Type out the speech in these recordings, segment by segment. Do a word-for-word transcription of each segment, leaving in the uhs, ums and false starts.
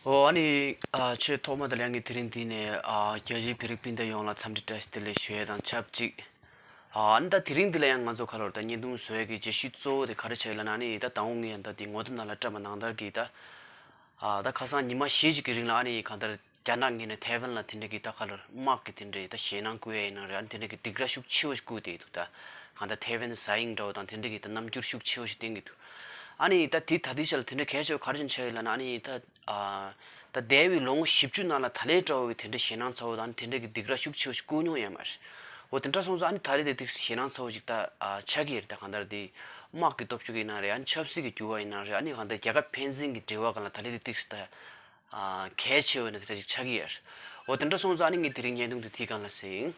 ཨོ་ཨ་ནི་ཨ་ཆེས་ཐོག་མ་དང་ལས་ངས་དེ་རིང་འདི་ནས་ཨ་རྒྱ་ཆེའི་བོད་རིགས་སྤུན་ཟླ་ཡོངས་ལ་འཚམས་འདྲི་བཀྲ་ཤིས་བདེ་ལེགས་ཞུ་ཡས་དང་ཆབས་ཅིག་ཨ་ནི་ད་དེ་རིང་འདི་ལ་ཡང་ང་ཚོ་ཁ་ལོར་ད་བརྙན་ཐུང་བཟོ་ཡས་ཀྱི་བརྗོད་གཞི་གཙོ་བོ་དེ་ག་རེ་ཆགས་ཡོད་ལབ་ན། ཨ་ནི་ད་དང་པོ་ངས་ཡང་ད་དེ་ངོ་དེབ་ནང་ལ་བཀྲམ་པ་ནང་ལྟར་གྱི་ད་ཨ་ད་ཁ་སང་ཉི་མ་བཞི་ཅིག་གི་རིང་ལ་ཨ་ནི་གང་ལྟར་རྒྱ་ནག་ངོས་ནས་ཐའེ་ཝན་ལ་དེ་འདྲ་གི་ད་ཁ་ལོར་དམག་གི་དེ་འདྲའི་ད་ཞེད་སྣང་བསྐུལ་ཡས་ཡིན་ན་རེད། ཨ་ནི་དེ་འདྲ་གི་སྡིགས་ར་ཤུགས་ཆེ་བོ་ཞིག་བསྐུལ་བསྡད་འདུག་ད་གང་ལྟར་ཐའེ་ཝན་ཟ་ཡིན་འདྲ་བོ་དང་དེ་འདྲ་གི་ད་རྣམ་འགྱུར་ཤུགས་ཆེ་བོ་ཞིག་བསྟན་གྱི་འདུག་ཨ་ནི་ད་དེ་ད་ལྟའི་ཆར་ལ་དེ་འདྲ་གལ་ཆེ་བ་ག་རེ་བྱུང་ཆགས་ཡོད་ལབ་ན། ཨ་ནི་ད་ཨ་ད་འདས་པའི་ལོ་ངོ་བཞི་བཅུ་ནང་ལ་ད་ལའི་འདྲ་བོ་གི་དེ་འདྲའི་ཞེད་སྣང་ཚ་བོ་དང་དེ་འདྲ་གི་སྡིགས་ར་ཤུགས་ཆེ་བོ་ཞིག་བསྐུལ་མྱོང་ཡོད་མ་རེད། འོ་དེ་འདྲ་སོང་ཙང་ཨ་ནི་ད་རེས་དེ་དེ་ཞེད་སྣང་ཚ་བོ་ཞིག་ད་ཨ་ཆགས་ཀྱི་ཡོད་རེད། ད་གང་ལྟར་དེ་དམག་གི་སྟོབས་ཤུགས་ཡིན་ན་རེད། ཨ་ནི་ཆབ་སྲིད་ཀྱི་འགྱུར་བ་ཡིན་ན་རེད། ཨ་ནི་གང་ལྟར་རྒྱལ་ཁབ་ཕན་ཚུན་གྱི་འབྲེལ་བ་སྒང་ལ་ད་རེས་དེ་དེ་ད་ཨ་གལ་ཆེ་བའི་ནང་དེ་འདྲ་ཞིག་ཆགས་ཀྱི་ཡོད་རེད། འོ་དེ་འདྲ་སོང་ཙང་ཨ་ནི་ངས་དེ་རིང་བརྙན་ཐུང་དེ་དེའི་སྒང་ལ་ཟིན།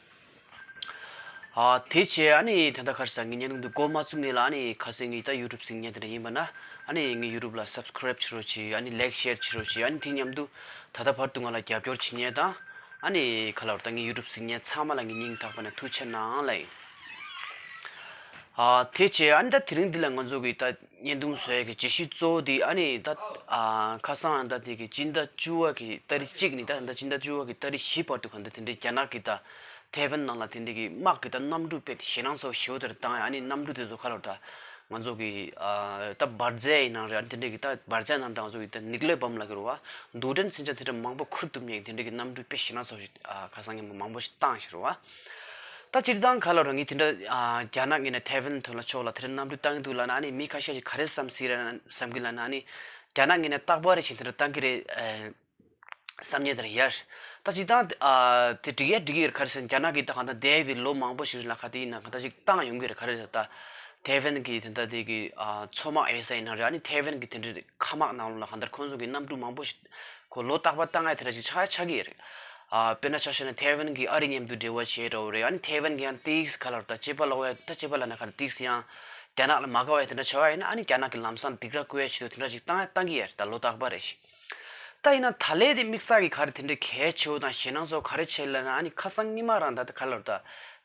ཨ་དེ་བྱས་ཨ་ནི་ད་ལྟ་ག་རེ་ཟེར། ངས་བརྙན་ཐུང་འདི་འགོ་མ་བཙུགས་སྔོན་ལ་ཨ་ནི་ཁ་སང་ངས་ད་ཡུ་ཊུབ་གཟིགས་མཁན་དེ་འདྲ་ཡིན་པ་ན་ཨ་ནི་ངའི་ཡུ་ཊུབ་ལ་སབ་སི་ཀ་རེབ་བྱེད་རོགས་བྱེད། ཨ་ནི་ལའིག་ཤེར་བྱེད་རོགས་བྱེད། ཨ་ནི་དེ་མཉམ་དུ་ད་ལྟ་བར་དུ་ང་ལ་རྒྱབ་སྐྱོར་བྱེད་མཁན་དང་ཨ་ནི་ག་ལབ་ར་ད་ངའི་ཡུ་ཊུབ་གཟིགས་མཁན་ཚང་མ་ལ་ངའི་སྙིང་ཐག་པ་ནས་ཐུགས་རྗེ་གནང་ལབ་ཡིན། ཨ་དེ་བྱས་ཨ་ནི་ད་དེ་རིང་འདི་ལ་ང་ཚོ་གི་ད་བརྙན་ཐུང་བཟོ་ཡས་ཀྱི་བརྗོད་གཞི་གཙོ་བོ་དེ་ཨ་ནི་ད་ཨ་ཁ་སང་ད་དེ་གི་སྤྱི་ཟླ་བཅུ་པ་གི་ཏ་རིག་གཅིག་ནས་ད་ད་སྤྱི་ཟླ་བཅུ་པ་གི་ཏ་རིག་བཞི་བར་དུ་གང་ལྟར་དེ་འདྲའི་རྒྱ་ནག་གི་ད་ཐའེ་ཝན་ནང་ལ་དེ་འདྲའི་གི་དམག་གི་ད་གནམ་གྲུ་དཔེ་ཞེད་སྣང་ཚ་བོ་ཞེ་པོ་དེ་འདྲ་བཏང་ཡ། ཨ་ནི་གནམ་གྲུ་དེ་ཚོ་ག་ལབ་ར་ད་ང་ཚོ་གི་ཨ་ད་འབར་རྫས་ཡིན་ན་རེད། ཨ་ནི་དེ་འདྲའི་གི་ད་འབར་རྫས་ནང་ད་ང་ཚོ་གི་ད་ནིའུ་ཀི་ལི་ཡར་བྷོམ་ལབ་ཀྱི་རེད་བ། རྡུལ་ཕྲན་མཚོན་ཆ་དེ་འདྲ་མང་པོ་འཁུར་ཐུབ་མཁན་གི་དེ་འདྲའི་གི་གནམ་གྲུ་དཔེ་ཞེད་སྣང་ཚ་བོ་ཞིག་ཨ་ཁ་སང་ཉིན་མོ་མང་པོ་ཞིག་བཏང་ཞིག་རེད་བ། ད་སྤྱིར་བཏང་ག་ལབ་ར་ངས་དེ་འདྲ་ཨ་རྒྱ་ནག་ངོས་ནས་ཐའེ་ཝན་ཐོག་ལ་ཕྱོགས་ལ་དེ་འདྲ་གནམ་གྲུ་བཏང་གི་འདུག་ལབ་ན་ཨ་ནི་མི་ཁ་ཤས་ཤིག་ག་རེ་བསམ་སྲིད་ར་བསམ་གི་ལབ་ན། ཨ་ནི་རྒྱ་ནག་ངོས་ནས་རྟག་པར་རེ་བཞིན་དེ་འདྲ་བཏང་གི་རེད་ཨེ་བསམ་ཉན་དེ་འདྲ་ཡོད། ད་སྤྱིར་བཏང་ཨ་དེ་འགྲིག་ཡ་འགྲིག་གི་རེད། ག་རེ་ཟེར་ན་རྒྱ་ནག་གིས་ད་གང་ལྟར་འདས་པའི་ལོ་མང་པོ་ཞིག་རིང་ལ་ག་དེ་ཡིན་ན་གང་ལྟར་ཅིག་བཏང་ཡོང་གི་རེད། ག་རེ་ཟེར་ད་ཐའེ་ཝན་གི་དེ་འདྲ་དེ་གི་ཨ་མཚོ་དམག་ཡོད་ས་ཡིན་ན་རེད། ཨ་ནི་ཐའེ་ཝན་གི་དེ་འདྲའི་མཁའ་དམག་ནང་ལོགས་ལ་གང་ལྟར་ཁོང་ཚོ་གི་གནམ་གྲུ་མང་པོ་ཞིག་ཁོ་ལོ་རྟག་པར་བཏང་ཡ་དེ་འདྲ་ཞིག་ཆགས་ཆགས་ཀྱི་ཡོད་རེད། ཨ་དཔེར་ན་ཆ་བཞག་ན་ཐའེ་ཝན་གྱིས་ཨ་རི་མཉམ་དུ་འབྲེལ་བ་བྱས་འདྲ་བོ་རེད། ཨ་ནི་ཐའེ་ཝན་གྱིས་ཡང་ཏིག་ག་ལབ་ར་ད་སྐྱེས་པ་ལོག་ཡ་ད་སྐྱེས་པ་ལབ་ན་ག་རེ་ཏིག་ཡང་རྒྱ་ནག་ལ་མ་དགའ་བ་ཡ་དེ་འདྲ་བྱས་པ་ཡིན་ན་ཨ་ནི་རྒྱ་ནག་གིས་ལམ་སང་སྡིགས་ར་བསྐུལ་ཡ་ཆེད་དུ་དེ་འདྲ་ཞིག་བཏང་ཡ་བཏང་གི་ཡོད་རེད། ད་ལོ་རྟག་པར་རེ་བཞིན། ད་ཡིན་ན་ད་ལན་དེ་དམིགས་བསལ་གྱི་ག་རེ་དེ་འདྲའི་གལ་ཆེ་བོ་དང་ཞེད་སྣང་ཚ་བོ་ག་རེ་ཆགས་ལབ་ན། ཨ་ནི་ཁ་སང་སྔོན་མ་རང་ད་ལྟ་ག་ལབ་ར་ད་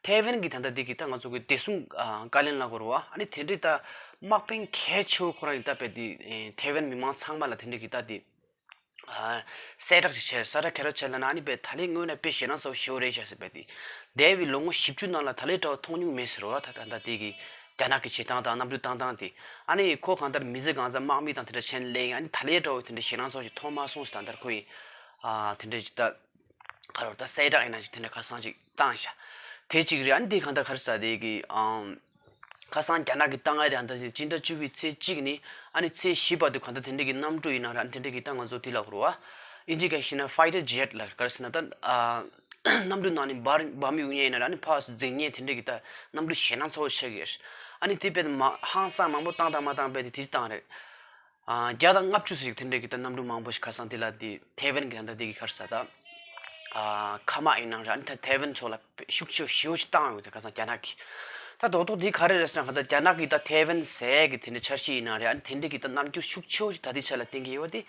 ཐའེ་ཝན་གྱི་ད་ལྟ་འདི་གི་ད་ང་ཚོ་གི་བདེ་སྲུང་ཨ་བཀའ་བློན་ལབ་དགོས་རེད་བ། ཨ་ནི་དེ་འདྲའི་ད་དམག་དཔོན་གལ་ཆེ་བོ་ཁོ་རང་གི་ད་དཔེ་དེ་ཐའེ་ཝན་མི་མང་ཚང་མ་ལ་དེ་འདྲའི་གི་ད་དེ་ཨ་གསལ་བསྒྲགས་ཤིག་བྱས། གསལ་བསྒྲགས་ག་རེ་བྱས་ལབ་ན། ཨ་ནི་དཔེ་ད་ལན་དངོས་གནས་དཔེ་ཞེད་སྣང་ཚ་བོ་ཞེ་པོ་རེད་བྱས་ཟེར་བས་དེ། འདས་པའི་ལོ་ངོ་བཞི་བཅུ་ནང་ལ་ད་ལན་འདྲ་བ་མཐོང་མྱོང་མེད་ཟེར་བ། ད་ད་ལྟ་དེ་གི་རྒྱ་ནག་གི་བྱེད་སྟངས་དང་གནམ་གྲུ་བཏང་སྟངས་དེ། ཨ་ནི་ཁོ་གང་ལྟར་མི་ཚེ་གང་ཚ་དམག་མི་དང་དེ་འདྲ་བྱས་ནས་སླེབས་ཡིན། ཨ་ནི་ད་ལན་འདྲ་བོ་དེ་འདྲ་ཞེད་སྣང་ཚ་བོ་ཞིག་མཐོང་མ་སོང་ཟེར། ད་ལྟར་ཁོ་ཡིན་ཨ་དེ་འདྲ་ཅིག་ད་ག་ལབ་ར་ད་གསལ་བསྒྲགས་ཡིན་ན་ཅིག་དེ་འདྲ་ཁ་སང་ཅིག་བཏང་ཤག་དེ་གཅིག་རེད། ཨ་ནི་དེ་གང་ལྟར་ག་རེ་ཟེར་དེ་གི་ཨང་། ཁ་སང་རྒྱ་ནག་གིས་བཏང་ཡ་དེ་ཨ་ད་སྤྱི་ཟླ་བཅུ་པའི་ཚེས་གཅིག་ནས་ཨ་ནི་ཚེས་བཞི་བར་དུ་གང་ལྟར་དེ་འདྲ་གི་གནམ་གྲུ་ཡིན་ན་ར་ཨ་ནི་དེ་འདྲ་གི་ད་ང་ཚོ་དེ་ལབ་དགོས་རེད་བ། ཨིན་ཇི་སྐད་བཤད་ན་ཕའི་ཊར་ཇེཊ་ལབ། ག་རེ་ཟེར་ན་ད་ཨ་གནམ་གྲུ་ནང་ནས་འབར་འབར་མི་ཡོང་མཁན་ཡིན་ན་ར་ཨ་ནི་ཕར་འཛེགས་མཁན་དེ་འདྲ་གི་ད་གནམ་གྲུ་ཞེད་སྣང་ཚ་བོ་ཆགས་ཀྱི་ཡོད། ཨ་ནི་དེ་དཔེ་མ་ཧང་སང་མང་པོ་བཏང་དང་མ་བཏང་དཔེ་དེ་དེ་བཏང་རེད། ཨ་བརྒྱ་དང་ལྔ་བཅུ་ཞིག་དེ་འདྲའི་གི་ད་གནམ་གྲུ་མང་པོ་ཞིག་ཁ་སང་དེ་ལ་དེ་ཐའེ་ཝན་གི་ད་ལྟ་དེ་གི་ག་རེ་ཟེར་ད། ཨ་མཁའ་དམག་ཡིན་ནའང་ར་ཨ་ནི་ད་ཐའེ་ཝན་ཕྱོགས་ལ་ཤུགས་ཆེ་ཞེ་པོ་ཞིག་བཏང་ཡོད་དེ་ཁ་སང་རྒྱ་ནག་གིས། ད་རྡོག་རྡོག་དེ་ག་རེ་རེད་ཟེར་ན་ག་ད་རྒྱ་ནག་གི་ད་ཐའེ་ཝན་ཟེར་གི་དེ་འདྲའི་འཆར་གཞི་ཡིན་ནའང་རེད། ཨ་ནི་དེ་འདྲའི་གི་ད་རྣམ་འགྱུར་ཤུགས་ཆེ་ཞིག་ད་ལྟའི་ཆ་ལ་བསྟན་གི་ཡོད་དེ།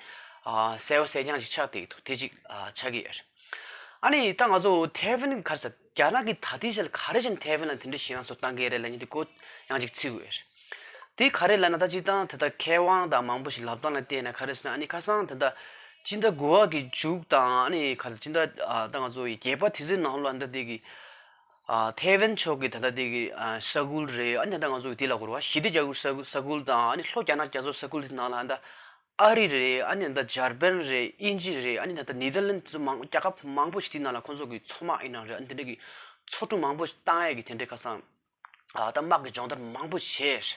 ཨ་གསལ་པོ་གསལ་རྐྱང་ཞིག་ཆགས་བསྡད་ཀྱི་འདུག་དེ་གཅིག་ཨ་ཆགས་ཀྱི་ཡོད་རེད། ཨ་ནི་ད་ང་ཚོ་ཐའེ་ཝན་ག་རེ་ཟེར་རྒྱ་ནག་གིས་ད་ལྟའི་ཆར་ག་རེ་བྱས་ནས་ཐའེ་ཝན་ལ་དེ་འདྲའི་ཞེད་སྣང་ཚ་བོ་བཏང་གི་རེད་ལབ་མཁན་དེ་གོ་ཡང་ཅིག་ཚིག་དགོས་རེད། དེ་ག་རེ་ལབ་ན་ད་སྤྱིར་བཏང་ད་ལྟ་མཁས་དབང་དང་མང་པོ་ཞིག་ལབ་སྟངས་ལ་བལྟས་ན་ག་རེ་ཟེར་ན་ཨ་ནི་ཁ་སང་ད་ལྟ་སྤྱི་ཟླ་དགུ་པ་གི་མཇུག་དང་ཨ་ནི་ག་རེ་སྤྱི་ཟླ་ཨ་ད་ང་ཚོ་བརྒྱད་པ་དེ་ཚོའི་ནང་ལོགས་ལ་ད་དེ་གི་ཨ་ཐའེ་ཝན་ཕྱོགས་ཀྱི་ད་ལྟ་དེ་གི་ཨ་ས་ཁུལ་རེད། ཨ་ནི་ད་ང་ཚོ་གི་དེ་ལབ་དགོས་རེད་བ། ཞི་བདེ་རྒྱ་མཚོའི་ས་ཁུལ་ས་ཁུལ་དང་ཨ་ནི་ལྷོ་རྒྱ་ནག་རྒྱ་མཚོའི་ས་ཁུལ་དེ་ནང་ལ་ད་ཨ་རི་རེད། ཨ་ནི་ད་འཇར་པན་རེད། དབྱིན་ཇི་རེད། ཨ་ནི་ད་ནེ་དར་ལན་ཌི་ཚོ་མང་རྒྱལ་ཁབ་མང་པོ་ཞིག་དེའི་ནང་ལ་ཁོང་ཚོ་གི་མཚོ་དམག་ཡིན་ནའང་རེད། ཨ་ནི་དེ་འདྲ་གི་མཚོ་གྲུ་མང་པོ་ཞིག་བཏང་ཡས་ཀྱི་དེ་འདྲའི་ཁ་སང་ཨ་ད་དམག་གི་སྦྱོང་བརྡར་མང་པོ་བྱས།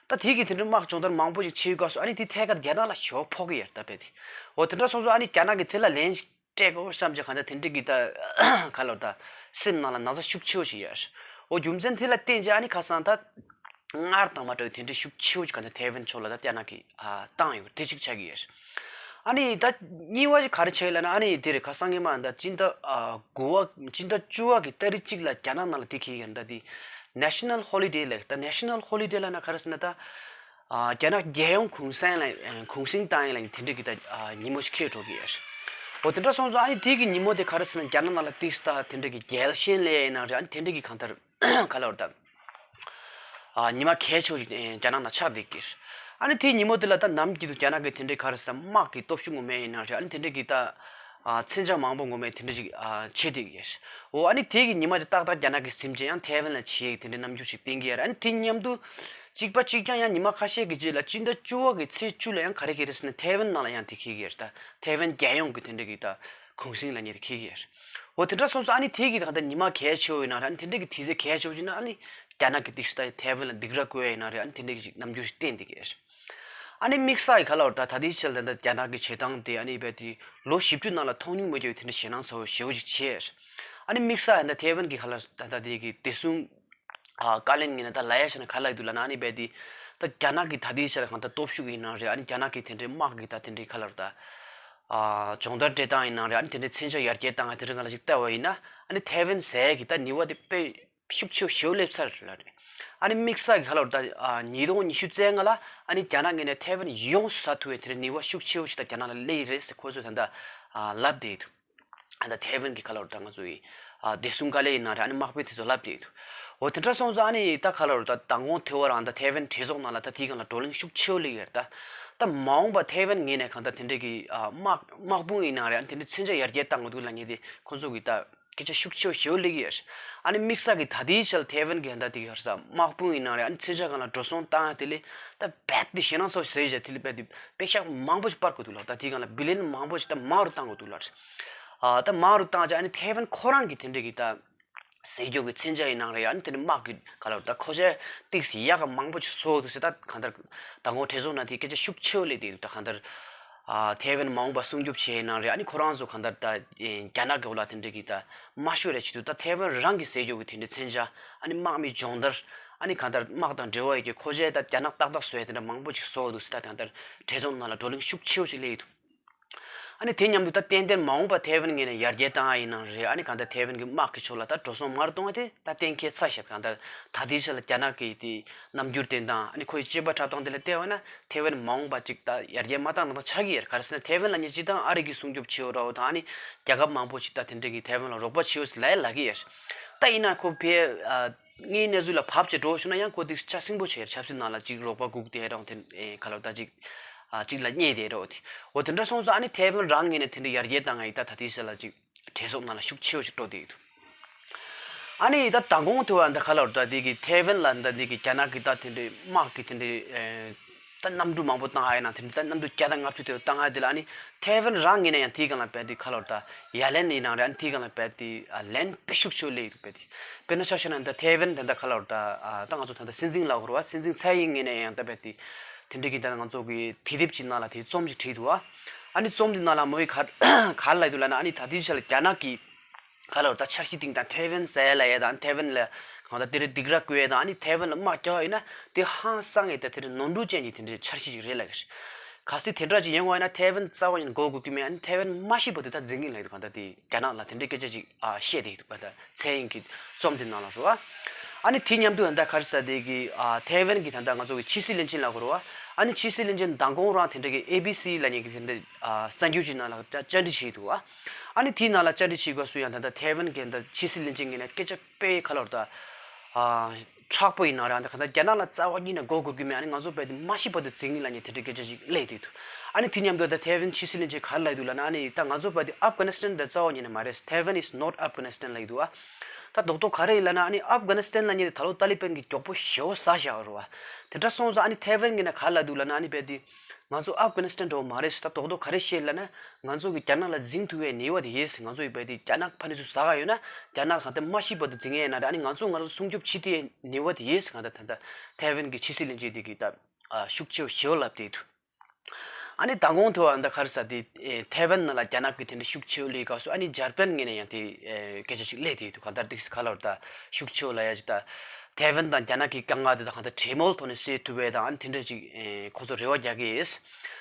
ད་དེ་གི་དེ་འདྲའི་དམག་སྦྱོང་བརྡར་མང་པོ་ཞིག་བྱེད་ཡོད་སྐབས་སུ་ཨ་ནི་དེ་ཐད་ཀར་རྒྱ་ནག་ལ་ཞེ་པོ་ཕོག་གི་ཡོད་རེད། ད་དཔེ་དེ་འོ་དེ་འདྲ་སོང་ཙང་ཨ་ནི་རྒྱ་ནག་གི་དེ་ལ་ལན་ཞིག་སྤྲད་དགོས་བསམ་བྱས་གང་ལྟར་དེ་འདྲ་གི་ད་ག་ལབ་ད་སེམས་ནང་ལ་ན་ཚ་ཤུགས་ཆེ་བོ་ཞིག་ཡོད་རེད། འོ་རྒྱུ་མཚན་དེ་ལ་བརྟེན་བྱས་ཨ་ནི་ཁ་སང་ད་སྔར་དང་མ་འདྲ་བའི་དེ་འདྲའི་ཤུགས་ཆེ་བོ་ཞིག་ག་ད་ཐའེ་ཝན་ཕྱོགས་ལ་ད་རྒྱ་ནག་གིས་ཨ་བཏང་ཡོད་དེ་གཅིག་ཆགས་ཀྱི་ཡོད་རེད། ཨ་ནི་ད་གཉིས་པ་ཞིག་ག་རེ་ཆགས་ཡོད་ལབ་ན་ཨ་ནི་དེ་རེད། ཁ་སང་ངས་མ་ད་སྤྱི་ཟླ་ཨ་དགུ་པ་སྤྱི་ཟླ་བཅུ་པ་གི་ཏ་རིག་གཅིག་ལ་རྒྱ་ནག་ནང་ལ་དེ་གི་ཡོད་ད་དེ་ནེ་ཤ་ནལ་ཧོ་ལི་ཌེ་ལབ་ད་ནེ་ཤ་ནལ་ཧོ་ལི་ཌེ་ལབ་ན་ག་རེ་ཟེར་ན་ད་ཨ་རྒྱ་ནག་རྒྱལ་ཡོངས་གུང་སེང་ལ་ཨ་གུང་སེང་བཏང་ཡས་ལ་དེ་འདྲ་གི་ད་ཨ་ཉིན་མོ་ཞིག་འཁེལ་འགྲོ་གི་ཡོད་རེད། འོ་དེ་འདྲ་སོང་ཙང་ཨ་ནི་དེ་གི་ཉིན་མོ་དེ་ག་རེ་ཟེར་ན་རྒྱ་ནག་ནང་ལ་ཏིག་ས་དེ་འདྲ་གི་རྒྱལ་ཞེན་ལབ་ཡས་ན་རེད། ཨ་ནི་དེ་འདྲ་གི་གང་ལྟར་ག་ལབ་རེད་ད། ཨ་ཉི་མ་གལ་ཆེ་བོ་ཞིག་ཨེ་རྒྱ་ནག་ནང་ཆགས་བསྡད་ཀྱི་རེད། ཨ་ནི་དེའི་ཉིན་མོ་དེ་ལ་ད་ནམ་རྒྱུན་དུ་རྒྱ་ནག་གི་དེ་འདྲའི་ག་རེ་ཟེར་དམག་གི་སྟོབས་ཤུགས་ངོ་མ་ཡིན་ན་རེད། ཨ་ནི་དེ་འདྲའི་གི་ད་ཨ་མཚོན་ཆ་མང་པོ་ངོ་མ་དེ་འདྲ་ཞིག་ཨ་བྱེད་བསྡད་ཀྱི་ཡོད། འོ་ཨ་ནི་དེ་གི་ཉི་མ་དེ་ཏག་ཏག་རྒྱ་ནག་གི་སེམས་ཅན་ཡང་ཐའེ་ཝན་ལ་བྱེད་ཡག་དེ་འདྲའི་རྣམ་འགྱུར་ཞིག་བསྟན་གྱི་ཡོད་རེད། ཨ་ནི་དེ་མཉམ་དུ་གཅིག་པ་གཅིག་རྐྱང་ཡང་ཉི་མ་ཁ་ཤས་ཀྱི་རྗེས་ལ་སྤྱི་ཟླ་བཅུ་པ་གི་ཚེས་བཅུ་ལ་ཡང་ག་རེ་ག་རེ་ཟེར་ན་ཐའེ་ཝན་ནང་ལ་ཡང་དེ་འཁེལ་གྱི་ཡོད་རེད། ད་ཐའེ་ཝན་རྒྱལ་ཡོངས་ཀྱི་དེ་འདྲ་གི་ད་གུང་གསེང་ལབ་མཁན་དེ་འཁེལ་གྱི་ཡོད་རེད། འོ་དེ་འདྲ་སོང་ཙང་ཨ་ནི་དེ་གི་ད་ད་ཉི་མ་གལ་ཆེ་བོ་ཡིན་ན་རེད། ཨ་ནི་དེ་འདྲ་གི་དུས་ཚོད་གལ་ཆེ་བོ་ཡིན་ན་ཨ་ནི་རྒྱ་ནག་གི་དེ་ད་ཐའེ་ཝན་ལ་སྡིགས་ར་བསྐུལ་ཡ་ཡིན་ན་རེད། ཨ་ནི་དེ་འདྲ་གི་ཅིག་རྣམ་འགྱུར་ཞིག་བསྟན་བསྡད་ཀྱི་ཡོད་རེད། ཨ་ནི་དམིགས་བསལ་གྱི་ག་ལབ་དགོས་རེད། ད་ད་ལྟའི་ཆར་ད་ལྟ་རྒྱ་ནག་གི་བྱེད་སྟངས་དེ་ཨ་ནི་རྦད་དེ་ལོ་བཞི་བཅུ་ནང་ལ་མཐོང་མྱོང་མེད་ཀྱི་དེ་འདྲ་ཞེད་སྣང་ཚ་བོ་ཞེ་པོ་ཅིག་བྱས། ཨ་ནི་དམིགས་བསལ་ད་ཐའེ་ཝན་གྱི་ག་ལབ་ད་ལྟ་དེ་གི་བདེ་སྲུང་ཨ་བཀའ་བློན་ངོས་ནས་ད་ལབ་ཡ་བྱས་ན་ག་ལབ་འདུག་ལབ་ན། ཨ་ནི་རྦད་དེ་ད་རྒྱ་ནག་གི་ད་ལྟའི་ཆར་གང་ལྟར་སྟོབས་ཤུགས་ཡིན་ན་རེད། ཨ་ནི་རྒྱ་ནག་གི་དེ་འདྲའི་དམག་གི་ད་དེ་འདྲའི་ག་ལབ་དགོས་རེད། ད་ཨ་སྦྱོང་བརྡར་སྤྲད་སྟངས་ཡིན་ན་རེད། ཨ་ནི་དེ་འདྲའི་མཚོན་ཆ་ཡར་རྒྱས་བཏང་ཡ་དེ་འདྲའི་སྒང་ལ་ཅིག་བལྟས་པ་ཡིན་ན། ཨ་ནི་ཐའེ་ཝན་ཟེར་ཡ་གི་ད་ནུས་པ་དེ་དཔེ་ཤུགས་ཆེ་བོ་ཞེ་པོ་སླེབས་ཚར་རེད་ལབ་རེད། ཨ་ནི་དམིགས་བསལ་གྱི་ག་ལབ་དགོས་རེད། ད་ཨ་ཉིས་སྟོང་ཉི་ཤུ་རྩ་ལྔ་ལ་ཨ་ནི་རྒྱ་ནག་ངོས་ནས་ཐའེ་ཝན་ཡོངས་སུ་ཟ་ཐུབ་པའི་དེ་འདྲའི་ནུས་པ་ཤུགས་ཆེ་བོ་ཞིག་ད་རྒྱ་ནག་ལ་སླེབས་ཡི་རེད་ཟེར་ཁོ་ཚོས་ད་ལྟ་ཨ་ལབ་བསྡད་ཡོད་འདུག་ཨ་ད་ཐའེ་ཝན་གྱི་ག་ལབ་དགོས་རེད། ད་ང་ཚོ་ཡི་ཨ་བདེ་སྲུང་བཀའ་བློན་ཡིན་ན་རེད། ཨ་ནི་དམག་དཔོན་དེ་ཚོ་ལབ་བསྡད་ཡོད་འདུག་འོ་དེ་འདྲ་སོང་ཙང་ཨ་ནི་ད་ག་ལབ་དགོས་རེད། ད་མདང་དགོང་དེ་བར་ཨ་ད་ཐའེ་ཝན་གྲོས་ཚོགས་ནང་ལ་ད་དེའི་སྒང་ལ་བགྲོ་གླེང་ཤུགས་ཆེ་བོ་སླེབས་ཡོད་རེད། ད་ད་མ་འོངས་པ་ཐའེ་ཝན་ངོས་ནས་གང་ལྟར་དེ་འདྲའི་གི་ཨ་དམག་དམག་དཔུང་ཡིན་ན་རེད། ཨ་ནི་དེ་འདྲའི་མཚོན་ཆ་ཡར་རྒྱས་བཏང་དགོས་འདུག་ལབ་མཁན་དེ་ཁོ་ཚོ་གི་ད་སྐད་ཆ་ཤུགས་ཆེ་བོ་ཞེ་པོ་སླེབས་ཀྱི་ཡོད་རེད། ཨ་ནི་དམིགས་བསལ་གྱི་ད་ལྟའི་ཆར་ཐའེ་ཝན་གྱི་ད་དེ་ག་རེ་ཟེར་དམག་དཔུང་ཡིན་ན་རེད། ཨ་ནི་མཚོན་ཆ་སྒང་ལ་འགྲོ་སོང་བཏང་ཡ་དེ་ལས་ད་རྦད་དེ་ཞེད་སྣང་ཚ་བོ་ཟེར་བྱས་དེ་ལས་རྦད་དེ་པེ་ཤག་མང་པོ་ཞིག་སྤར་དགོས་འདུག་ལབ། ད་དེའི་སྒང་ལ་བི་ལི་ཡན་མང་པོ་ཞིག་ད་མང་རུ་བཏང་དགོས་འདུག་ལབ། ཨ་ད་མང་རུ་བཏང་བྱས་ཨ་ནི་ཐའེ་ཝན་ཁོ་རང་གི་དེ་འདྲའི་གི་ད་ཟས་རྒྱུ་གི་མཚོན་ཆ་ཡིན་ན་རེད། ཨ་ནི་དེ་ནི་དམག་གི་ག་ལབ་དགོས་རེད། ད་མཁོ་ཆས་ཏོག་ཙམ་ཡག་ག་མང་པོ་ཞིག་བཟོ་དགོས་འདུག་ཟེར། ད་གང་ལྟར་མདང་དགོང་གྲོས་ཚོགས་ནང་དེ་སྐད་ཆ་ཤུགས་ཆེ་བོ་སླེབས་བསྡད་འདུག་ད་གང་ལྟར་ཨ་ཐའེ་ཝན་མ་འོངས་པ་སྲུང་སྐྱོབ་བྱས་ཡིན་ན་རེད། ཨ་ནི་ཁོ་རང་ཚོ་གང་ལྟར་ད་རྒྱ་ནག་གི་འོག་ལ་དེ་འདྲའི་གི་ད་དམའ་ཤོས་རེད་བྱེད་དུས། ད་ཐའེ་ཝན་རང་གི་ཟས་རྒྱུ་གི་དེ་འདྲའི་མཚོན་ཆ། ཨ་ནི་དམག་མི་སྦྱོང་བརྡར། ཨ་ནི་གང་ལྟར་དམག་དང་འབྲེལ་བ་ཡོད་ཀྱི་མཁོ་ཆས་ད་རྒྱ་ནག་ཏག་ཏག་བཟོ་ཡ་དེ་འདྲ་མང་པོ་ཞིག་བཟོ་དགོས་འདུག་ཟེར། ད་གང་ལྟར་གྲོས་ཚོགས་ནང་ལ་བགྲོ་གླེང་ཤུགས་ཆེ་བོ་ཞིག་སླེབས་ཡོད་འདུག་ཨ་ནི་དེ་མཉམ་དུ་ད་ཏན་ཏན་མ་འོངས་པ་ཐའེ་ཝན་ངོས་ནས་ཡར་རྒྱས་བཏང་ཡ་ཡིན་ན་རེད། ཨ་ནི་གང་ལྟར་ཐའེ་ཝན་གྱི་དམག་གི་ཕྱོགས་ལ་ད་འགྲོ་སོང་མར་གཏོང་ཡ་དེ་ད་གཏན་འཁེལ་ཚར་བཞག་གང་ལྟར་ད་ལྟའི་ཆ་ལ་རྒྱ་ནག་གི་དེ་རྣམ་འགྱུར་བསྟན་སྟངས། ཨ་ནི་ཁོ་ཡི་སྤྱོད་པ་འཁྲབ་སྟངས་དེ་ལ་བལྟས་པ་ན་ཐའེ་ཝན་མ་འོངས་པ་ཅིག་ད་ཡར་རྒྱས་མ་བཏང་ན་ད་ཆགས་ཀྱི་ཡོད་རེད། ག་རེ་ཟེར་ན་ཐའེ་ཝན་ལབ་མཁན་སྤྱིར་བཏང་ཨ་རི་གི་སྲུང་སྐྱོབ་བྱེད་ཡོད་རེད། ད་ཨ་ནི་རྒྱལ་ཁབ་མང་པོ་ཅིག་ད་དེ་འདྲ་གི་ཐའེ་ཝན་ལ་རོགས་པ་བྱེད་ཡོད་ཟེར་ལབ་ཡ་ལབ་ཀྱི་ཡོད་རེད། ད་ཡིན་ན་ཁོ་ཕའི་ཨ། དངོས་གནས་ཚུལ་ལ་བབ་ཅིག་འགྲོ་བྱུང་ན་ཡང་ཁོ་དེ་ཆ་ཚིག་པོ་བྱས་ཆབ་སྲིད་ནང་ལ་ཅིག་རོགས་པ་སྒུག་བསྡད་རོགས་དེ་ཨེ་ག་ལབ་ད་ཅིག་ཨ་ཅིག་ལ་བསྙད་བསྡད་རོགས་དེ། འོ་དེ་འདྲ་སོང་ཙང་ཨ་ནི་ཐའེ་ཝན་རང་ངོས་ནས་དེ་འདྲ་ཡར་རྒྱས་བཏང་ཡ་ཡིན་ད་ད་ལྟའི་ཆ་ལ་ཅིག་གྲོས་ཚོགས་ནང་ལ་ཤུགས་ཆེ་བོ་ཞིག་སྤྲོ་བསྡད་ཡོད་འདུག་ཨ་ནི་ད་མདང་དགོང་དུ་བ་ད་ག་ལབ་ད་དེ་གི་ཐའེ་ཝན་ལ་ད་དེ་གི་རྒྱ་ནག་གི་ད་དེ་འདྲའི་དམག་གི་དེ་འདྲའི་ཨེ། ད་གནམ་གྲུ་མང་པོ་བཏང་ཨ་ཡིན་ན་དེ་འདྲ་ད་གནམ་གྲུ་བརྒྱ་དང་ལྔ་བཅུ་དེ་བཏང་ཨ་དེ་ལ་ཨ་ནི་ཐའེ་ཝན་རང་ངོས་ནས་ཡང་དེའི་སྒང་ལ་རྦད་དེ་ག་ལབ་ད་ཡ་ལན་ཡིན་ན་རེད། ཨ་ནི་དེའི་སྒང་ལ་རྦད་དེ་ཨ་ལན་དཔེ་ཤུགས་ཆེ་བོ་སླེབས་ཡོད་རེད་རྦད་དེ། དཔེར་ན་ཆ་བཞག་ན་ད་ཐའེ་ཝན་དེ་འདྲ་ག་ལབ་ད་ཨ་ད་ང་ཚོ་ད་ལྟ་སྲིད་འཛིན་ལབ་དགོས་རེད་བ། སྲིད་འཛིན་ཚའེ་ཡིན་ངོས་ནས་ཡང་ད་རྦད་དེ་དེ་འདྲ་གི་ད་ང་ཚོ་གི་དུས་དེབ་ཅིག་ནང་ལ་དེ་རྩོམ་ཅིག་བྲིས་འདུག་བ། ཨ་ནི་རྩོམ་དེ་ནང་ལ་མོ་ཡིས་ག་ག་ལབ་འདུག་ལབ་ན་ཨ་ནི་ད་ལྟའི་ཆ་ལ་རྒྱ་ནག་གི་ག་ལབ་ད་འཆར་གཞི་སྟེང་དང་ཐའེ་ཝན་ཟེར་ཡ་ལ་ཡ་དང་ཐའེ་ཝན་ལ་གང་ལྟར་དེ་རིང་སྡིགས་ར་བསྐུལ་ཡ་དང་ཨ་ནི་ཐའེ་ཝན་ལ་དམག་རྒྱག་ཡ་ཡིན་ན་དེ་ཧང་སང་ངེ་ད་དེ་རིང་ནོར་འཁྲུལ་ཅན་གྱི་དེ་འདྲའི་འཆར་གཞི་ཞིག་རེད་ལབ་ཀྱི་རེད། གལ་སྲིད་དེ་འདྲ་ཅིག་ཡོང་བ་ཡིན་ན་ཐའེ་ཝན་རྩ་བ་ཉིད་ནས་མགོ་སྒུར་གྱི་མེད། ཨ་ནི་ཐའེ་ཝན་མ་ཤི་བར་དུ་ད་འཛིང་གི་ལབ་ཡོད་འདུག་གང་ལྟར་དེ་རྒྱ་ནག་ལ་དེ་འདྲའི་སྐད་ཆ་ཅིག་ཨ་བཤད་བསྡད་ཡོད་འདུག་ག་ད་ཚའེ་ཡིན་གྱི་རྩོམ་དེ་ནང་ལ་རེད་བ། ཨ་ནི་དེ་མཉམ་དུ་ད་ལྟ་ག་རེ་ཟེར་དེ་གི་ཨ་ཐའེ་ཝན་གྱི་ད་ལྟ་ང་ཚོ་གི་ཕྱི་སྲིད་བློན་ཆེན་ལབ་དགོས་རེད་བ། ཨ་ནི་ཕྱི་སྲིད་བློན་ཆེན་མདང་དགོང་རང་དེ་འདྲ་གི་ཨེ་བི་སི་ལབ་མཁན་གྱི་དེ་འདྲ་ཨ་གསར་འགྱུར་ཅིག་ནང་ལ་བཅར་འདྲི་བྱས་འདུག་བ། ཨ་ནི་དེའི་ནང་ལ་བཅར་འདྲི་བྱེད་སྐབས་སུ་ཡང་ད་ལྟ་ཐའེ་ཝན་གྱི་ད་ཕྱི་སྲིད་བློན་ཆེན་ངོས་ནས་སྐད་ཆ་དཔེ་ག་ལབ་ད་ཨ་མཁྲེགས་པོ་ཡིན་ན་རང་ད་ག་ད་རྒྱ་ནག་ལ་རྩ་བ་ཉིད་ནས་མགོ་སྒུར་གྱི་མེད། ཨ་ནི་ང་ཚོ་རྦད་དེ་མ་ཤི་བར་དུ་འཛིང་གི་ལབ་མཁན་དེ་འདྲའི་སྐད་ཆ་ཞིག་སླེབས་བསྡད་འདུག་ཨ་ནི་དེ་མཉམ་དུ་ད་ཐའེ་ཝན་ཕྱི་སྲིད་བློན་ཆེན་ག་རེ་ལབ་འདུག་ལབ་ན་ཨ་ནི་ད་ང་ཚོ་རྦད་དེ་ཨབ་གྷ་ནི་སི་ཐན་དེ་རྩ་བ་ཉིད་ནས་མ་རེད། Taiwan is not Afghanistan ལབ་ཀྱི་འདུག་ཨ། ད་རྡོག་རྡོག་ག་རེ་ཡིན་ལབ་ན་ཨ་ནི་ཨབ་གྷ་ནི་སི་ཐན་ལབ་མཁན་དེ་ད་ལོ་ཏཱ་ལི་བན་གྱིས་མགྱོགས་པོ་ཞེ་པོ་ཟ་བཞག་རེད་བ། དེ་འདྲ་སོང་ཙང་ཨ་ནི་ཐའེ་ཝན་གྱིས་ན་ག་རེ་ལབ་འདུག་ལབ་ན་ཨ་ནི་རྦད་དེ་ང་ཚོ་ཨབ་གྷ་ནི་སི་ཐན་འདྲ་བོ་མ་རེད་ཟེར། ད་རྡོག་རྡོག་ག་རེ་བཤད་ལབ་ན་ང་ཚོ་གི་རྒྱ་ནག་ལ་འཛིང་ཐུབ་པའི་ནུས་པ་དེ་ཡོད་ཟེར། ང་ཚོ་ཡི་རྦད་དེ་རྒྱ་ནག་ཕ་ནི་ཚོ་ཟ་ག་ཡོད་ན་རྒྱ་ནག་གང་ལྟར་མ་ཤི་བར་དུ་འཛིང་ཡས་ཡིན་ན་རེད། ཨ་ནི་ང་ཚོ་ང་ཚོ་སྲུང་སྐྱོབ་བྱེད་ཐུབ་པའི་ནུས་པ་དེ་ཡོད་ཟེར། གང་ལྟར་ད་ལྟ་ཐའེ་ཝན་གྱི་ཕྱི་སྲིད་བློན་ཆེན་དེ་གིས་ད་ཤུགས་ཆེ་བོ་ཞེ་པོ་ལབ་བསྡད་འདུག་ཨ་ནི་མདང་དགོང་དེ་བ་ད་ག་རེ་ཟེར་དེ་ཐའེ་ཝན་ནང་ལ་རྒྱ་ནག་གི་དེ་འདྲ་ཤུགས་ཆེ་བོ་སླེབས་སྐབས་སུ་ཨ་ནི་འཇར་པན་ངོས་ནས་ཡང་དེ་སྐད་ཆ་ཞིག་སླེབས་བསྡད་འདུག་གང་ལྟར་དེ་ག་ལབ་ད་ཤུགས་ཆེ་བོ་ལབ་ཡ་ཅིག་ད་ཐའེ་ཝན་དང་རྒྱ་ནག་གི་དཀའ་ངལ་དེ་ད་གང་ལྟར་གྲོས་མོལ་ཐོག་ནས་སེལ་ཐུབ་པའི་དང་ཨ་ནི་དེ་འདྲ་ཅིག་ཁོ་ཚོ་རེ་བ་རྒྱག་གི་ཡོད།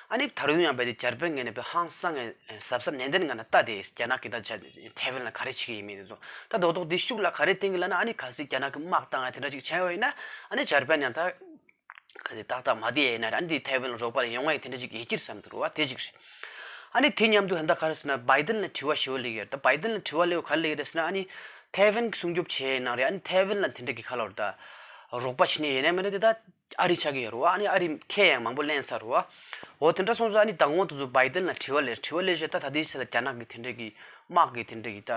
ཨ་ནི་ད་རུང་ཡང་རྦད་དེ་འཇར་པན་ངོས་ནས་རྦད་ཧང་སང་ངེ་གཟབ་གཟབ་ནན་ཏན་ངང་ནས་ལྟ་དེ་རྒྱ་ནག་གིས་ད་ཐའེ་ཝན་ལ་ག་རེ་བྱེད་ཀྱི་ཡིན་མིན་དེ་ཚོ་ད་རྡོག་རྡོག་དེ་ཤུགས་ལ་ག་རེ་བསྟན་གྱི་ལབ་ན་ཨ་ནི་གལ་སྲིད་རྒྱ་ནག་གིས་དམག་བཏང་ཡ་དེ་འདྲ་ཅིག་བྱས་པ་ཡིན་ན་ཨ་ནི་འཇར་པན་ཡང་ད། ག་དེ་ཏག་ཏག་མ་བསྡད་ཡིན་ན་ར་ཨ་ནི་དེ་ཐའེ་ཝན་ལ་རོགས་པ་ལ་ཡོང་བ་ཡིན་དེ་འདྲ་ཅིག་ཡིད་ཆེས་བསམ་འདུག་ར་བ་དེ་ཅིག་རེད། ཨ་ནི་དེ་མཉམ་དུ་ཧན་ད་ག་རེ་ཟེར་ན་བྷའི་ཏན་ལ་དྲི་བ་ཞེ་པོ་སླེབས་ཡོད་རེད། ད་བྷའི་ཏན་ལ་དྲི་བ་སླེབས་ག་རེ་སླེབས་ཡོད་རེད་ཟེར་ན་ཨ་ནི་ཐའེ་ཝན་གྱི་སྲུང་སྐྱོབ་བྱས་ཡིན་ན་རེད། ཨ་ནི་ཐའེ་ཝན་ལ་དེ་འདྲ་གི་ག་ལབ་རེད་ད། རོགས་པ་བྱེད་ནི་ཡིན་ནའི་མིན་ནའི་དེ་ད་ཨ་རི་ཆགས་ཀྱི་ཡོད་རེད་བ། ཨ་ནི་ཨ་རི་ཁས་ཡང་མང་པོ་ལེན་ཚར་རེད་བ། འོ་དེ་འདྲ་སོང་ཙང་ཨ་ནི་མདང་དགོང་དེ་ཚོ་བྷའི་ཏན་ལ་དྲི་བ་སླེབས། དྲི་བ་སླེབས་བྱས་ད་ད་ལྟའི་ཆ་ལ་རྒྱ་ནག་གི་དེ་འདྲ་གི་དམག་གི་དེ་འདྲ་གི་ད་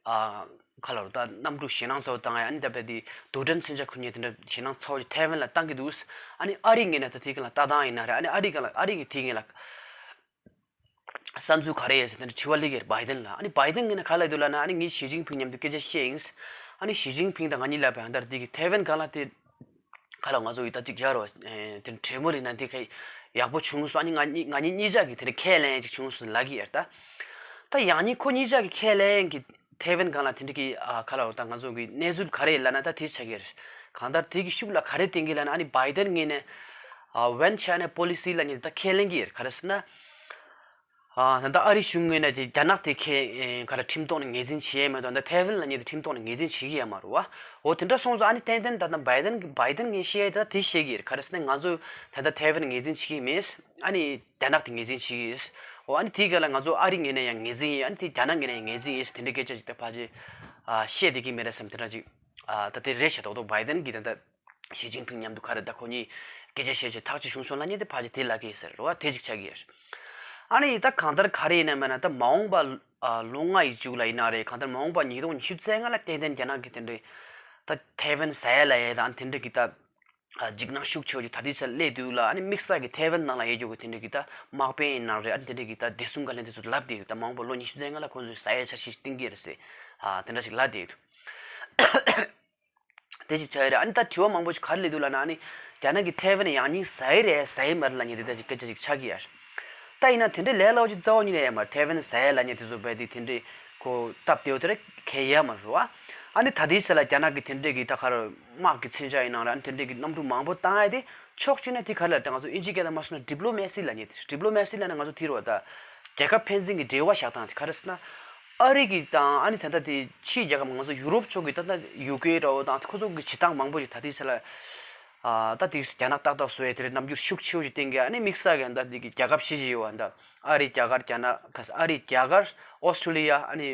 ཨ་ཁ་ལ་རུ་ད་གནམ་གྲུ་ཞེད་སྣང་ཚ་བོ་བཏང་ཡ། ཨ་ནི་ད་བས་དེ་རྡུལ་ཕྲན་མཚོན་ཆ་ཁུར་མཁན་དེ་འདྲ་ཞེད་སྣང་ཚ་བོ་ཅིག་ཐའེ་ཝན་ལ་བཏང་གི་འདུག་ཨ་ནི་ཨ་རི་ངོས་ནས་ད་དེ་ག་ལ་ལྟ་སྟངས་ཡིན་ན་རེད། ཨ་ནི་ཨ་རི་ག་ལ་ཨ་རི་གི་དེ་ངོས་ལ་བསམ་ཚུལ་ག་རེ་ཡོད་ཟེར་དེ་འདྲ་དྲི་བ་སླེབས་ཀྱི་རེད་བྷའི་ཏན་ལ། ཨ་ནི་བྷའི་ཏན་ངོས་ནས་ག་ལབ་འདུག་ལབ་ན། ཨ་ནི་ངས་ཞི་ཅིན་ཕིང་མཉམ་དུ་སྐད་ཆ་བཤད་ཡིན། ཨ་ནི་ཞི་ཅིན་ཕིང་དང་ང་གཉིས་ལབ་པའི་ཧན་ཏར་དེ་གི་ཐའེ་ཝན་ག་ལ་དེ་ག་ལ་ང་ཚོ་ཡི་ད་ཅིག་ཡར་རོ་དེ་གྲོས་མོལ་ཡིན་ན་དེ་ག་ཡག་པོ་བྱུང་སོང་། ཨ་ནི་ང་གཉིས་ང་གཉིས་གཉིས་ཆ་གི་དེ་འདྲ་ཁས་ལེན་ཅིག་བྱུང་སོང་ལབ་ཀྱི་ཡོད་ད། ད་ཡང་གཉིས་ཁོ་གཉིས་ཆ་གི་ཁས་ལེན་གི་ཐའེ་ཝན་ག་ལ་དེ་འདྲ་གི་ཨ་ག་ལ་འོ་ད་ང་ཚོ་གི་གནས་ཚུལ་ག་རེ་ལབ་ན་ད་དེ་ཆགས་ཀྱི་རེད། གང་ལྟར་དེ་གི་ཤུགས་ལ་ག་རེ་བསྟན་གྱི་ལབ་ན། ཨ་ནི་བྷའི་ཏན་ངོས་ནས་ཨ་One China Policy ལབ་མཁན་ད་ཁས་ལེན་གྱི་ཡོད། ག་རེ་ཟེར་ན། ཨ་ད་ལྟ་ཨ་རི་གཞུང་ངོས་ནས་དེ་རྒྱ་ནག་དེ་ཁས་ཨེ་ག་རེ་ཁྲིམས་ཐོག་ནས་ངོས་འཛིན་བྱེད་ཡས་མེད་དོ། ད་ཐའེ་ཝན་ལབ་མཁན་དེ་ཁྲིམས་ཐོག་ནས་ངོས་འཛིན་བྱེད་ཀྱི་ཡོད་མ་རེད་བ། འོ་དེ་འདྲ་སོང་ཙང་ཨ་ནི་ཏན་ཏན་ད་ལྟ་བྷའི་ཏན་བྷའི་ཏན་ངོས་བཤད་ཡས་ད་དེ་བཤད་ཀྱི་ཡོད། ག་རེ་ཟེར་ན་ང་ཚོ་ད་ལྟ་ཐའེ་ཝན་ངོས་འཛིན་བྱེད་ཀྱི་མེད། ཨ་ནི་རྒྱ་ནག་དེ་ངོས་འཛིན་བྱེད་ཀྱི་ཡོད། འོ་ཨ་ནི་དེའི་སྒང་ལ་ང་ཚོ་ཨ་རི་ངོས་ནས་ཡང་ངོས་འཛིན་ཡིན། ཨ་ནི་དེ་རྒྱ་ནག་ངོས་ནས་ཡང་ངོས་འཛིན་ཡིན་ཟེར་དེ་འདྲའི་སྐད་ཆ་ཅིག་ད་ཕལ་ཆེར་ཨ་བཤད་བསྡད་ཀྱི་མེད་རེད་བསམ། དེ་འདྲ་ཅིག་ཨ་ད་དེ་རེད་ཤག་ཏོག་ཏོག་བྷའི་ཏན་གྱིས་ད་ལྟ་ཞི་ཅིན་ཕིང་མཉམ་དུ་ག་རེ་ད་ཁོ་གཉིས་སྐད་ཆ་བཤད་བྱས་ཐག་གཅོད་བྱུང་སོང་ལབ་མཁན་དེ་ཕལ་ཆེར་དེ་ལབ་ཀྱི་ཡོད་ས་རེད་བ། དེ་ཅིག་ཆགས་ཀྱི་ཡོད། ཨ་ནི་ད་གང་ལྟར་ག་རེ་ཡིན་ན་མིན་ན་ད་མ་འོངས་པ་ཨ་ལོ་ལྔ་ཡི་མཇུག་ལ་ཡིན་ན་རེད། གང་ལྟར་མ་འོངས་པ་ཉིས་སྟོང་ཉི་ཤུ་རྩ་ལྔ་ལ་ཏན་ཏན་རྒྱ་ནག་གི་དེ་འདྲའི་ད་ཐའེ་ཝན་ཟ་ཡ་ལབ་ཡ་དང་དེ་འདྲ་གི་ད་ཨ་འཇིགས་སྣང་ཤུགས་ཆེ་བོ་ཅིག་ད་ལྟའི་ཆར་སླེབས་འདུག་ལ། ཨ་ནི་དམིགས་བསལ་གྱི་ཐའེ་ཝན་ནང་ལ་ཡོད་རྒྱུ་གི་དེ་འདྲ་གི་ད་དམག་དཔོན་ཡིན་ན་རེད། ཨ་ནི་དེ་འདྲ་གི་ད་བདེ་སྲུང་བཀའ་བློན་དེ་ཚོ་ལབ་བསྡད་ཡོད། ད་མ་འོངས་པ་ལོ་ཉི་ཤུ་རྩ་ལྔ་ལ་ཁོང་ཚོས་ཟ་ཡའི་འཆར་གཞི་བཏིང་གི་རེད་ཟེར། ཨ་དེ་འདྲ་ཞིག་ལབ་བསྡད་ཡོད། དེ་ཞིག་ཆགས་ཡོད་རེད། ཨ་ནི་ད་དྲི་བ་མང་པོ་ཞིག་ག་རེ་སླེབས་འདུག་ལབ་ན། ཨ་ནི་རྒྱ་ནག་གིས་ཐའེ་ཝན་ཡང་སྙིང་ཟ་ཡི་རེད་ཟ་ཡི་མ་རེད་ལབ་མཁན་དེ་ད་ཅིག་སྐད་ཆ་ཞིག་ཆགས་ཀྱི་ཡོད་རེད། ད་ཡིན་ན་དེ་འདྲའི་ལས་སླ་པོ་ཅིག་རྩ་བ་ཉིད་ནས་ཡོད་མ་རེད། ཐའེ་ཝན་ཟ་ཡ་ལབ་མཁན་དེ་ཚོ་བས་དེ་དེ་འདྲའི་ཁོ་སྟབས་བདེ་བོ་དེ་འདྲ་གང་ཡང་ཡོད་མ་རེད་བ། ཨ་ནི་ད་ལྟའི་ཆ་ལ་རྒྱ་ནག་གིས་དེ་འདྲའི་གི་ད་ག་རེ་དམག་གི་མཚོན་ཆ་ཡིན་ན་རེད། ཨ་ནི་དེ་འདྲའི་གི་གནམ་གྲུ་མང་པོ་བཏང་ཡ་དེ་ཕྱོགས་གཅིག་ནས་དེ་ག་རེ་ལབ་ད་ང་ཚོ་ཨིན་ཇིའི་སྐད་ལ་མ་སོང་ན་ཌི་པི་ལོ་མེ་སི་ལབ་མཁན་དེ། ཌི་པི་ལོ་མེ་སི་ལབ་ན་ང་ཚོ་དེ་རེད་བ། ད་རྒྱལ་ཁབ་ཕན་ཚུན་གྱི་འབྲེལ་བ་བཞག་སྟངས་དེ། ག་རེ་ཟེར་ན། ཨ་རི་གི་དང་ཨ་ནི་ད་ལྟ་དེ་ཕྱིའི་རྒྱལ་ཁབ་ང་ཚོ་ཡུ་རོབ་ཕྱོགས་ཀྱི་ད་ལྟ་ཡུ་ཀེ་འདྲ་བོ་དང་ཁོ་ཚོ་གི་བྱེད་སྟངས་མང་པོ་ཞིག་ད་ལྟའི་ཆ་ལ་ཨ་ད་དེ་རྒྱ་ནག་ཏག་ཏག་བཟོ་ཡས་དེ་རེད། རྣམ་འགྱུར་ཤུགས་ཆེ་བོ་ཞིག་བསྟན་གི། ཨ་ནི་དམིགས་བསལ་གྱི་ད་དེ་གི་རྒྱལ་ཁབ་བཞི་ཞིག་ཡོད་བ། ད་ཨ་རི་རྒྱ་གར་རྒྱ་ནག་ག་ས་ཨ་རི་རྒྱ་གར་ཨོ་སི་ཀྲོ་ལི་ཡ་ཨ་ནི་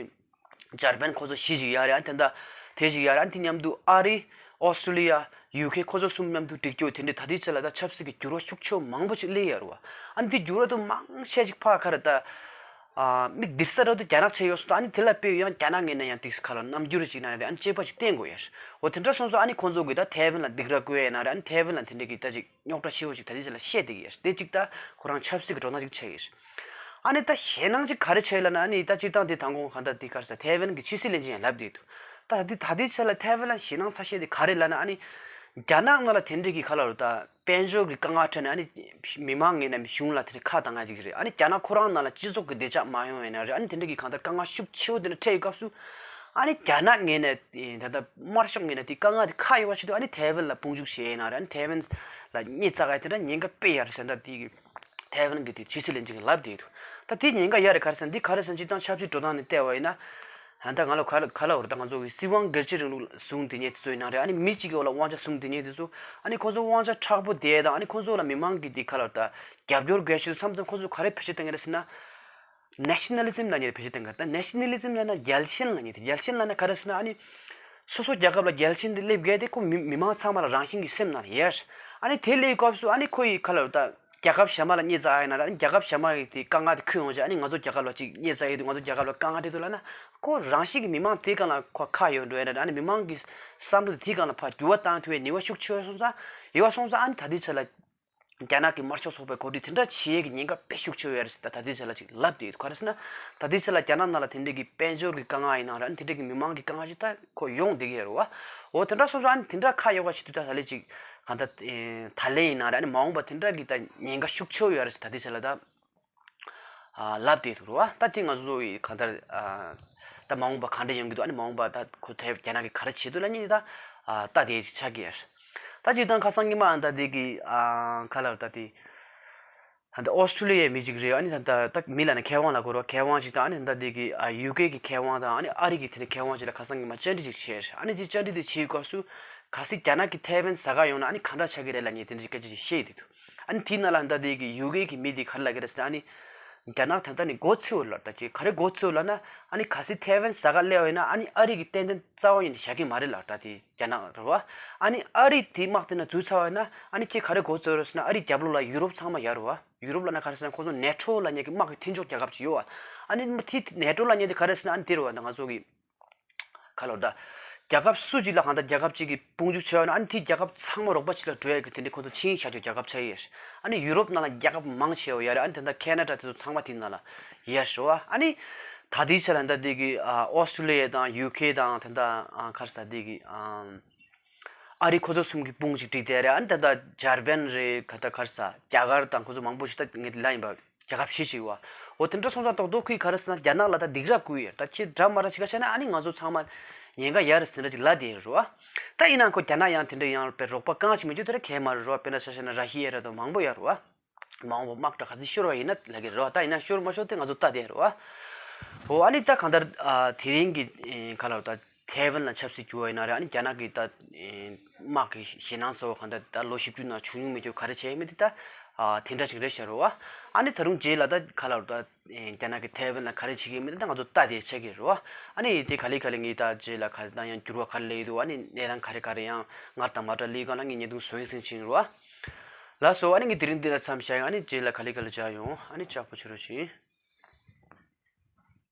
འཇར་པན་ཁོ་ཚོ་བཞི་ཞིག་ཡོད་རེད། ཨ་ནི་དེ་འདྲ་དེ་ཞིག་ཡོད་རེད། ཨ་ནི་དེ་མཉམ་དུ་ཨ་རི་ཨོ་སི་ཀྲོ་ལི་ཡ་ཡུ་ཀེ་ཁོ་ཚོ་གསུམ་མཉམ་དུ་སྒྲིག་རྒྱུ་དེ་འདྲའི་ད་ལྟའི་ཆ་ལ་ད་ཆབ་སྲིད་ཀྱི་འགྱུར་བ་ཤུགས་ཆེ་བོ་མང་པོ་ཞིག་སླེབས་ཡོད་རེད་བ། ཨ་ནི་དེ་འགྱུར་བ་དེ་མང་ཆེ་ཞིག་ཕར་ག་རེ་ད། ཨ་མིག་སྡུག་ས་འདྲ་བོ་དེ་རྒྱ་ནག་ཆགས་ཡོད་སོང་། ད་ཨ་ནི་དེ་ལ་དཔེ་ཡང་རྒྱ་ནག་ངོས་ནས་ཡང་ཏིག་ཁ་ལ་རྣམ་འགྱུར་ཅིག་ན་རེད། ཨ་ནི་དཔྱད་པ་ཅིག་བསྟན་དགོས་ཡ། འོ་དེ་འདྲ་སོང་ཙང་ཨ་ནི་ཁོང་ཚོ་གིས་ད་ཐའེ་ཝན་ལ་སྡིགས་ར་བསྐུལ་ཡ་ན་རེད། ཨ་ནི་ཐའེ་ཝན་ལ་དེ་འདྲ་གི་ད་ཅིག་རྙོག་དྲ་ཞེ་པོ་ཅིག་ད་ལྟའི་ཆ་ལ་བཤད་བསྡད་ཀྱི་ཡ། དེ་གཅིག་ད་ཁོ་རང་ཆབ་སྲིད་ཀྱི་འགྲོ་སྟངས་ཅིག་ཆགས་ཡོད། ཨ་ནི་ད་ཞེད་སྣང་ཅིག་ག་རེ་ཆགས་ཡོད་ལབ་ན། ཨ་ནི་ད་སྤྱིར་བཏང་དེ་དང་གོང་གང་ལྟར་དེ་ག་རེ་ཟེར། ཐའེ་ཝན་གྱི་ཕྱི་སྲིད་བློན་ཆེན་ཡང་ལབ་བསྡད་འདུག་ད་ད་ལྟའི་ད་ལྟའི་ཆ་ལ་ཐའེ་ཝན་ལ་ཞེད་སྣང་ཚ་ཤོས་དེ་ག་རེ་ལབ་ན། ཨ་ནི་རྒྱ་ནག་ནང་ལ་དེ་འདྲ་གི་ག་ལབ་རེད། ད་དཔལ་འབྱོར་གྱི་དཀའ་ངལ་འཕྲད་ནས་ཨ་ནི་མི་མང་ངོས་ནས་གཞུང་ལ་དེ་འདྲ་ཁ་བཏང་ཡ་ཅིག་རེད། ཨ་ནི་རྒྱ་ནག་ཁོ་རང་ནང་ལ་སྤྱི་ཚོགས་ཀྱི་བདེ་འཇགས་མ་ཡོང་བ་ཡིན་ན་རེད། ཨ་ནི་དེ་འདྲ་གི་གང་ལྟར་དཀའ་ངལ་ཤུགས་ཆེ་བོ་དེ་འདྲ་འཕྲད་ཡོད་སྐབས་སུ། ཨ་ནི་རྒྱ་ནག་ངོས་ནས་ད་ལྟ་དམར་ཤོག་ངོས་ནས་དེ་དཀའ་ངལ་དེ་ཁ་གཡོག་པ་ཆེད་དུ་ཨ་ནི་ཐའེ་ཝན་ལ་དཔུང་འཇུག་བྱས་ཡིན་ན་རེད། ཨ་ནི་ཐའེ་ཝན་ལ་སྙད་བཙག་ཡ་དེ་འདྲ་ཉེན་ཁ་དཔེ་ཡོད་རེད་ཟེར་འདྲ་དེ་གི་ཐའེ་ཝན་གྱི་དེ་ཕྱི་སྲིད་བློན་ཆེན་གྱིས་ལབ་བསྡད་འདུག་ད་དེ་ཉེན་ཁ་ཡོད་རེད། ག་རེ་ཟེར་ན་འདི་ག་རེ་ཟེར་ན་སྤྱིར་བཏང་ཆབ་སྲིད་འགྲོ་སྟངས་ནས་བལྟས་པ་ཡིན་ན། ད་ང་ལ་ག་ལ་ག་ལ་འོར་ད་ང་ཚོ་གི་སྲིད་དབང་སྒེར་གཅོད་རིང་ལུགས་བཟུང་དེ་ཉིད་དེ་ཚོ་ཡིན་ན་རེད། ཨ་ནི་མི་གཅིག་གི་འོག་ལ་དབང་ཆ་བཟུང་དེ་ཉིད་དེ་ཚོ་ཨ་ནི་ཁོ་ཚོ་དབང་ཆ་མཁྲེགས་པོ་དེ་དང་ཨ་ནི་ཁོ་ཚོ་ལ་མི་མང་གི་དེ་ག་ལ་ད་རྒྱབ་སྐྱོར་དགོས་ཤེས་མཚམས་མཚམས་ཁོ་ཚོ་ག་རེ་བེད་སྤྱོད་གཏོང་གི་རེད་ཟེར་ན། ནེ་ཤ་ནལ་ལི་ཛིམ་ལབ་མཁན་དེ་བེད་སྤྱོད་གཏོང་གི་རེད། ད་ནེ་ཤ་ནལ་ལི་ཛིམ་ལབ་ན་རྒྱལ་ཞེན་ལབ་མཁན་དེ། རྒྱལ་ཞེན་ལབ་ན་ག་རེ་ཟེར་ན་ཨ་ནི། སོ་སོ་རྒྱལ་ཁབ་ལ་རྒྱལ་ཞེན་དེ་སླེབས་དགོས་དེ་ཁོ་མི་མི་མང་ཚང་མ་ལ་རང་བཞིན་གྱི་སེམས་ནང་ལ་ཡོད། ཨ་ནི་དེ་སླེབས་སྐབས་སུ་ཨ་ནི་ཁོ་ཡི་ག་ལ་ད་རྒྱལ་ཁབ་གཞན་པ་ལ་སྙད་བཙག་ཡ་ཡིན་ན་ར། ཨ་ནི་རྒྱལ་ཁབ་གཞན་པ་ཡི་དེ་དཀའ་ངལ་དེ་ཁུར་ཡོང་བྱས་ཨ་ནི་ང་ཚོ་རྒྱལ་ཁབ་ལ་ཅིག་སྙད་བཙག་ཡོད་དུས་ང་ཚོ་རྒྱལ་ཁབ་ལ་དཀའ་ངལ་འཕྲད་འདུག་ལབ་ན་ཁོ་རང་བཞིན་གྱིས་མི་མང་དེ་སྒང་ལ་ཁོ་ཁ་ཡོད་འགྲོ་ཡ་ན་ར། ཨ་ནི་མི་མང་གི་བསམ་བློ་དེ་སྒང་ལ་ཕར་འགྱུར་བ་བཏང་ཐུབ་པའི་ནུས་པ་ཤུགས་ཆེ་བ་སོང་ཙང་ཡོད་པ་སོང་ཙང་ཨ་ནི་ད་ལྟའི་ཆ་ལ། རྒྱ་ནག་གི་དམར་ཤོག་ཚོགས་པའི་འགོ་ཁྲིད་དེ་འདྲ་བྱེད་ཡས་ཀྱི་ཉེན་ཁ་དཔེ་ཤུགས་ཆེ་བོ་ཡོད་རེད་ཟེར་ད་ད་ལྟའི་ཆ་ལ་ཅིག་ལབ་བསྡད་ཡོད། ག་རེ་ཟེར་ན། ད་ལྟའི་ཆ་ལ་རྒྱ་ནག་ནང་ལ་དེ་འདྲའི་གི་དཔལ་འབྱོར་གྱི་དཀའ་ངལ་ཡིན་ན་ར། ཨ་ནི་དེ་འདྲའི་གི་མི་མང་གི་དཀའ་ངལ་ཅིག་ད་ཁོ་ཡོང་བསྡད་ཀྱི་ཡོད་རེད་བ། འོ་དེ་འདྲ་སོང་ཙང་ཨ་ནི་དེ་འདྲ་ཁ་གཡོག་པ་ཞིག་ཏུ་ད་ད་ལས་ཅིག་གང་ལྟར་ད་ལན་ཡིན་ན་ར། ཨ་ནི་མ་འོངས་པ་དེ་འདྲ་གི་ད་ཉེན་ཁ་ཤུགས་ཆེ་བོ་ཡོད་རེད་ཟེར་ད་ལྟའི་ཆ་ལ་ད། ཨ་ལབ་བསྡད་འདུག་རེད་བ། ད་དེ་ང་ཚོ་ཡི་གང་ལྟར་ཨ་ད་མ་འོངས་པ་ག་འདྲ་ཡོང་གི་འདུག་ཨ་ནི་མ་འོངས་པ་ད་ཁོ་ཐེ་རྒྱ་ནག་གིས་ག་རེ་བྱེད་འདུག་ལབ་མཁན་དེ་ད་ཨ་ལྟ་བསྡད་ཆགས་ཀྱི་ཡོད། ད་སྤྱིར་བཏང་ཁ་སང་ཉི་མ་ཨ་ད་དེ་གི་ཨ་ག་ལབ་ད་དེ་ད་ཨོ་སི་ཀྲོ་ལི་ཡའི་མི་ཅིག་རེད། ཨ་ནི་ད་ད་མི་ལབ་ན་མཁས་དབང་ལབ་དགོས་རེད་བ། མཁས་དབང་ཅིག་དང་ཨ་ནི་ད་དེ་གི་ཨ་ཡུ་ཀེ་གི་མཁས་དབང་དང་ཨ་ནི་ཨ་རི་གི་དེ་འདྲ་མཁས་དབང་ཅིག་ལ་ཁ་སང་ཉི་མ་བཅར་འདྲི་ཅིག་བྱས། ཨ་ནི་དེ་བཅར་འདྲི་དེ་བྱེད་སྐབས་སུ་གལ་སྲིད་རྒྱ་ནག་གིས་ཐའེ་ཝན་ཟ་ག་ཡོང་ན་ཨ་ནི་ག་འདྲ་ཆགས་ཀྱི་རེད་ལབ་མཁན་དེ་འདྲ་ཅིག་སྐད་ཆ་ཅིག་བཤད་ཡི་འདུག་ཨ་ནི་དེའི་ནང་ལ་ད་དེ་གི་ཡུ་ཀེ་གི་མི་དེ་ག་རེ་ལབ་ཀྱི་རེད་ཟེར་ན། ཨ་ནི་ རྒྱ་ནག་ད་ལྟ་ནི་མགོ་ཚོས་ལབ་ད་ཅི་ག་རེ་མགོ་ཚོས་ལབ་ན། ཨ་ནི་གལ་སྲིད་ཐའེ་ཝན་ཟ་ག་སླེབས་པ་ཡིན་ན་ཨ་ནི་ཨ་རི་གི་ཏན་ཏན་རྩ་བ་ཡིན་ནི་བཞག་གི་མ་རེད་ལབ་ད་དེ་རྒྱ་ནག་རེད་བ། ཨ་ནི་ཨ་རི་དེ་དམག་དེ་ན་འཛུལ་ཚར་བ་ཡིན་ན་ཨ་ནི་ཁྱེད་ག་རེ་མགོ་ཚོས་རེད་ཟེར་ན། ཨ་རི་རྒྱབ་ལོགས་ལ་ཡུ་རོབ་ཚང་མ་ཡོད་རེད་བ། ཡུ་རོབ་ལབ་ན་ག་རེ་ཟེར་ན་ཁོང་ཚོ་ནེ་ཊོ་ལབ་མཁན་གྱི་དམག་གི་མཐུན་ཕྱོགས་རྒྱལ་ཁབ་ཅིག་ཡོད་བ། ཨ་ནི་དེ་ནེ་ཊོ་ལབ་མཁན་དེ་ག་རེ་ཟེར་ན་ཨ་ནི་དེ་རེད་བ། ད་ང་ཚོ་གི་ག་ལབ་ད། རྒྱལ་ཁབ་སུ་གཅིག་ལ་གང་ལྟར་རྒྱལ་ཁབ་གཅིག་གི་དཔུང་འཇུག་བྱས་ཡོད་ན་ཨ་ནི་དེའི་རྒྱལ་ཁབ་ཚང་མ་རོགས་པ་གཅིག་ལ་འགྲོ་ཡ་གི་དེ་འདྲའི་ཁོ་ཚོ་ཆིངས་ཡིག་བཞག་རྒྱུ་རྒྱལ་ཁབ་ཆགས་ཡོད། ཨ་ནི་ཡུ་རོབ་ནང་ལ་རྒྱལ་ཁབ་མང་ཆེ་བ་ཡོད་རེད། ཨ་ནི་དེ་འདྲ་ཁེ་ན་ཌ་དེ་ཚོ་ཚང་མ་དེའི་ནང་ལ་ཡོད་རེད་བ། ཨ་ནི་ད་དེའི་ཆ་ལ་ད་དེ་གི་ཨ་ཨོ་སི་ཀྲུ་ལི་ཡ་དང་ཡུ་ཁེ་དང་དེ་འདྲ་ཨ་ག་རེ་ཟེར་དེ་གི་ཨ་ཨ་རི་ཁོ་ཚོ་གསུམ་གི་དཔུང་གཅིག་སྒྲིག་བསྡད་རེད། ཨ་ནི་ད་ལྟ་འཇར་པན་རེད། ག་ད་ག་རེ་ཟེར་རྒྱ་གར་དང་ཁོ་ཚོ་མང་པོ་ཞིག་ད་ངས་ལབ་ཡིན་པ། རྒྱལ་ཁབ་བཞི་ཅིག་བ། འོ་དེ་འདྲ་སོང་ཙང་ཏོག་ཏོག་ཁོས་ག་རེ་ཟེར་ན་རྒྱ་ནག་ལ་ད་སྡིགས་ར་བསྐུལ་ཡོད། ད་ཁྱེད་འདྲ་མ་འདྲ་བྱེད་ཁ་བྱས་ན་ཨ་ནི་ང་ཚོ་ཚང་མ་ཉེན་ཁ་ཡོད་རེད་ཟེར་འདྲ་ཅིག་ལབ་བསྡད་ཡོད་རེད་བ། ད་ཡིན་ནའང་ཁོ་རྒྱ་ནག་ཡང་དེ་འདྲ་ཡང་དཔེ་རོགས་པ་རྐང་ཅིག་མི་འདུག་དེ་འདྲ་གང་ཡང་མ་རེད་རེད་བ། དཔེར་ན་ཆ་བཞག་ན་ར་ཤི་ཡ་རེད་དང་མང་པོ་ཡོད་རེད་བ། མང་པོ་དམག་གྲ་ག་ཚོད་ཤོར་བ་ཡིན་ན་ལབ་ཀྱི་རེད་བ། ད་ཡིན་ན་ཤོར་མ་ཤོར་དེ་ང་ཚོ་ལྟ་བསྡད་ཡོད་རེད་བ། འོ་ཨ་ནི་ད་གང་ལྟར་ཨ་དེ་རིང་གི་ཨེ་ག་ལབ་ད། ཐའེ་ཝན་ལ་ཆབ་སྲིད་འགྱུར་བ་ཡིན་ན་རེད། ཨ་ནི་རྒྱ་ནག་གི་ད་ཨེ་དམག་གི་ཞེད་སྣང་ཚ་བོ་གང་ལྟར་ད་ལོ་བཞི་བཅུ་ནང་བྱུང་མྱོང་མེད་རྒྱུ་ག་རེ་བྱས་མེད་དེ་ད་ཨ་དེ་འདྲ་ཅིག་རེད་ཤག་རེད་བ། ཨ་ནི་ད་རུང་རྗེས་ལ་ད་ག་ལབ་ད་ཨེ་རྒྱ་ནག་གི་ཐའེ་ཝན་ལ་ག་རེ་བྱེད་ཀྱི་ཡོད་མེད་དེ་ད་ང་ཚོ་ལྟ་བསྡད་ཆགས་ཀྱི་རེད་བ། ཨ་ནི་དེ་ག་ལེ་ག་ལེ་ངས་ད་རྗེས་ལ་ག་རེ་ད་ཡང་འགྱུར་བ་ག་རེ་སླེབས་ཀྱི་འདུག་ཨ་ནི་གནས་སྟངས་ག་རེ་ག་རེ་ཡང་སྔར་དང་མ་འདྲ་སླེབས་གང་ལ་ངས་བརྙན་ཐུང་བཟོ་ཡིན་ཟིན་ཕྱིན་རེད་བ། ལགས་སོ། ཨ་ནི་ངས་དེ་རིང་འདི་ལ་མཚམས་བཞག་ཡོང་། ཨ་ནི་རྗེས་ལ་ག་ལེ་ག་ལེ་མཇལ་ཡོང་། ཨ་ནི་ལྕགས་པོ་བྱེད་རོགས་བྱེད།